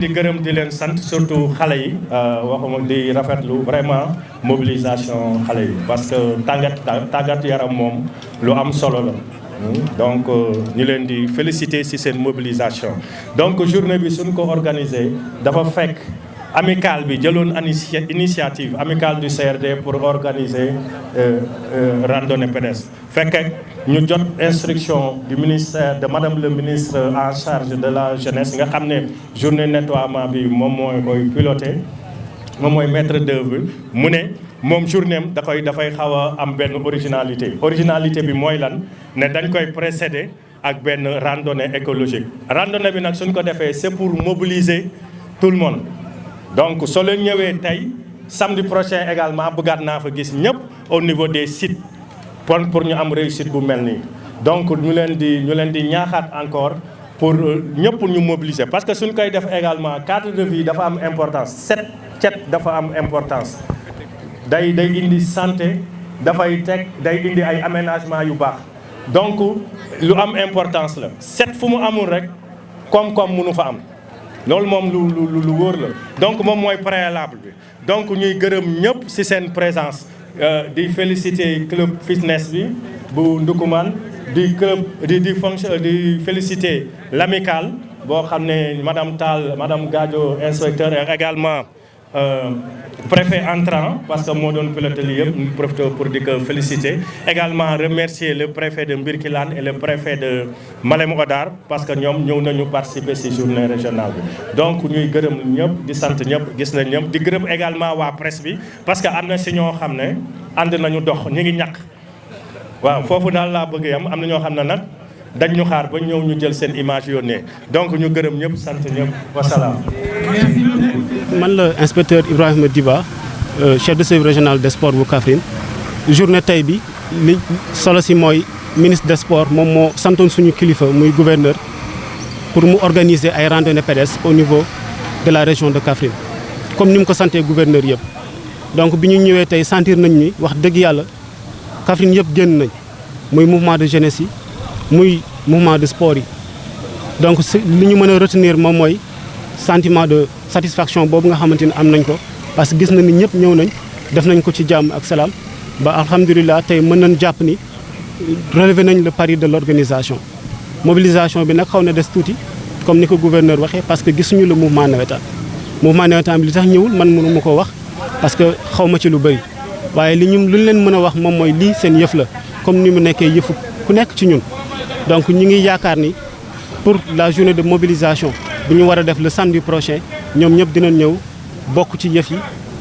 di gërëm di leen sant surtout xale yi waxuma di rafetlu vraiment mobilisation xale yi parce que tàggat yaram moom lu am solo la donc ñu leen di féliciter ci seen mobilisation donc journée bi suñ ko organisé dafa fekk amicale bi jëloon initiative amicale du CRD pour organiser randonnée pédestre fekk ñu jot instruction du ministère de madame le ministre en charge de la jeunesse nga xam ne journée nettoiement bi moom mooy koy piloté moom mooy maître d'œuvre mu ne moom journée am dafay xaw a am benn originalité bi mooy lan ne dañ koy précéder ak benn randonnée écologique randonnée bi nag suñ ko defee c'est pour mobiliser tout le monde donc soo leen ñëwee tey samedi prochain également bëggaat naa fa gis ñëpp au niveau des sites pour ñu am réussite bu mel nii donc ñu leen di ñaaxaat encore pour ñëpp ñu mobiliser parce que suñ koy def également cadre de vie dafa am importance cet dafa am importance day indi santé day indi ay aménagement yu baax donc lu am importance la set fu mu amul rek koom-koom mënu fa am loolu moom lu wóor la donc moom mooy préalable bi donc ñuy gërëm ñëpp ci seen présence di féliciter club fitness bi bu Ndoukoumane di féliciter l'amicale boo xam ne madame Tall madame Gadio inspecteur et également préfet entrant parce que moo doon piloté li yëpp ñu profité pour di ko féliciter également remercier le préfet de Mbirkilane et le préfet de Malem Hodar parce que ñoom ñëw nañu participer ci journée régionale bi donc ñuy gërëm ñëpp di sant ñëpp gis nañ ñëpp di gërëm également waa presse bi parce que am na ci ñoo xam ne ànd nañu dox ñu ngi ñàkk waaw foofu daal laa bëgg am na ñoo xam ne nag dañ ñu xaar ba ñëw ñu jël seen image yónnee donc ñu gërëm ñëpp sant ñëpp wasalaam. man la inspecteur Ibrahima Diba chef de service régional des sports bu Kaffrine journée tey bi li solo si mooy ministre des sports moom moo santoon suñu kilifa muy gouverneur pour mu organiser ay randonnées pédestres au niveau de la région de Kaffrine comme ni mu ko santee gouverneur yëpp. donc bi ñu ñëwee tey sentir nañ ni wax dëgg yàlla Kaffrine yëpp génn nañ muy mouvement de jeunesse yi muy mouvement de sport yi donc li ñu mën a retenir moom mooy sentiment de satisfaction boobu nga xamante ni am nañ ko parce que gis na ni ñëpp ñëw nañ def nañ ko ci jàmm ak salaam ba alhamdulilah tey mën nañ jàpp ni relever nañ le pari de l'organisation mobilisation bi nag xaw na des tuuti comme ni ko gouverneur waxee parce que gisuñu le mouvement navétane bi li tax ñëwul man mënu ma ko wax parce que xaw ma ci lu bëri waaye lu ñu leen mën a wax moom mooy lii seen yëf la comme ni mu nekkee yëfu ku nekk ci ñun donc ñu ngi yaakaar ni pour la journée de mobilisation bu ñu war a def le samedi prochain ñoom ñëpp dinañ ñëw bokk ci yëf yi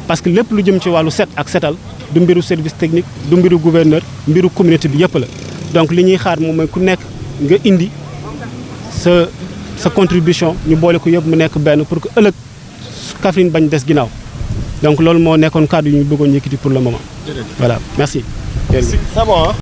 parce que lépp lu jëm ci wàllu set ak setal du mbiru service technique du mbiru gouverneur mbiru communauté bi yëpp la donc li ñuy xaar moom mooy ku nekk nga indi sa contribution ñu boole ko yëpp mu nekk benn pour que ëllëg Kaffrine bañ des ginnaaw donc loolu moo nekkoon kàddu yu ñu bëggoon yëkkati pour le moment voilà merci. C'est bon, hein?